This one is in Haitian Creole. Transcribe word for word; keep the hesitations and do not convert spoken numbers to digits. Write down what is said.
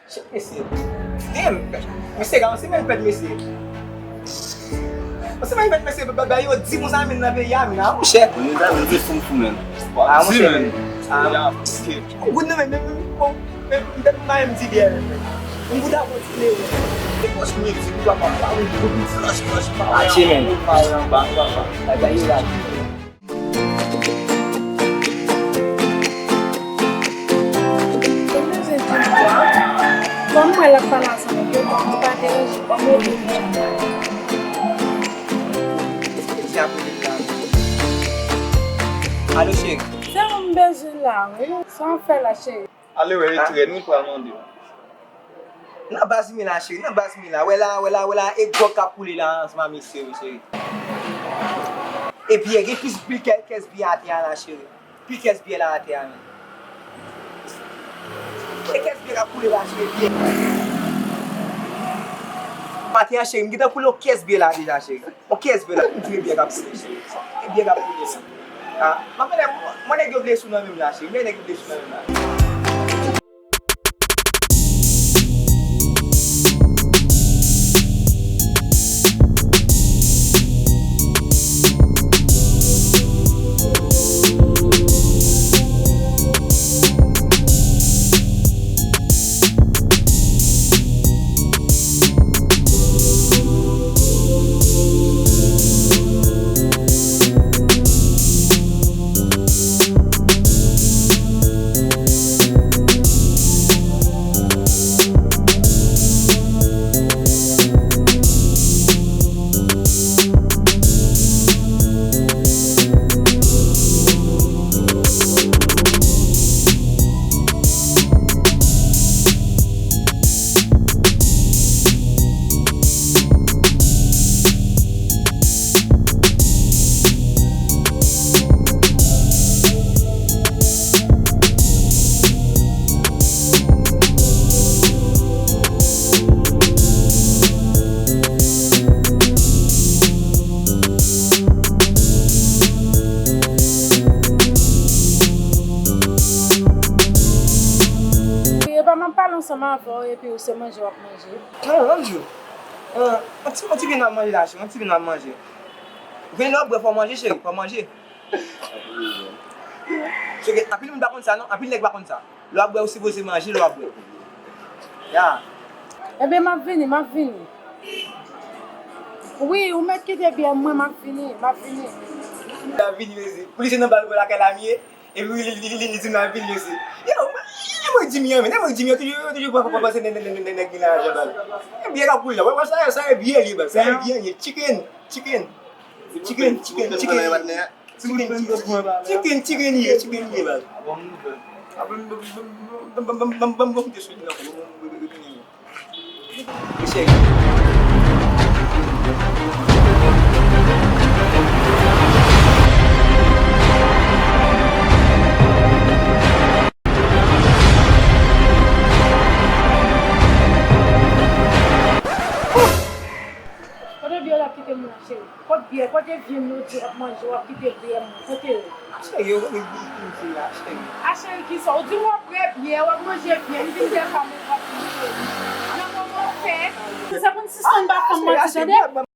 Mesye. Damn. Mesye, gade yon semèn fèt, mesye. Yon semèn fèt, mesye, ba, ba, ba yo di moun sa menm nan peyi a, menm a, monchè. Moun sa menm se fou, fou, menm. Ah, monchè, menm. Ah, monchè. Yon goud nan menm, menm, menm, menm, menm, menm, menm, ti byè, menm. Yon goud a kontinye, menm. Se pòch mwen, ti goud a pa, pa, yon goud, yon ti lòch, lòch, pa, atye, menm. Pa, pa, pa, pa. Bagay yo la. Kòm mwen la pale ansanm avè w, bon, nou pa deranje, bon, mwen vin. Alo, cheri. Se ou m bezwen la, wi. Sa w fè la, cheri? Ale wè, e trè, nou pral mande. Nan baz mi la, cheri, nan baz mi la. Wè la, wè la, wè la, e gwòg k ap koule la, ansanm a mesye yo, cheri. E byè, gen plis pil kè-, kès byè atè a la, cheri. Pil kès byè la atè a, men. E kès byè k ap koule la, cheri, byè. Maten an, cheri, m gentan koule yon kès byè la deja, cheri. Yon kès byè la, m koule byè k ap koule, cheri. E byè k ap koule, cheri. Ah, m ap mande, mwen nèg yo vle sou nan menm la, cheri. Mwen nèg yo vle sou nan menm la. Epa m ap pale ansanm avè w epi ou se manje w ap manje. Non, non, non, Djou. Euh, yon ti, yon ti vin ap manje la, cheri, yon ti vin ap manje. Vin lè w ap bwè, fò w manje, cheri, fò w manje. Cheri, anpil moun pa konn sa, non, anpil nèg pa konn sa. Lè w ap bwè, ou sipoze manje lè w ap bwè. Ya. Ebyen, m ap vini, m ap vini. Wi, ou mèt kite byè mwen, m ap vini, m ap vini. L ap vini, mezi. Pou li se nan bal lakay la m ye. Epi li, li, li, li, li di m l ap vini, mesye. Yo, mwen, mwen di m yo, men, mwen di m yo toujou, toujou pa, pa, pa panse nèg, nèg, nèg, nèg, nèg gen lajan bal. E byè k ap koule la, wè, wè, sa, sa e byè li, bal, sa e byè li. Chicken, chicken, chicken, chicken, chicken, chicken, chicken li ye, chicken li ye, bal. Ban m, ban m, ban m, ban m, ban m, ban m, ban m, ban m, ban m, ban m koute sou li ankò, ban m, ban m, ban m, ban m, ban m, ban m, Kote byè w ap kite moun nan, cheri? Kot byè, kote vyann yo di w ap manje, w ap kite byè moun, kote yo? Cheri, yo, yo, yo, yo, yo, cheri. A cheri kisa? Ou di m w ap bwè byè, w ap manje byè, li vin dèfwa men w ap manje. Nan kòman w fè? Se pou n sispann ba fanm manti, tande?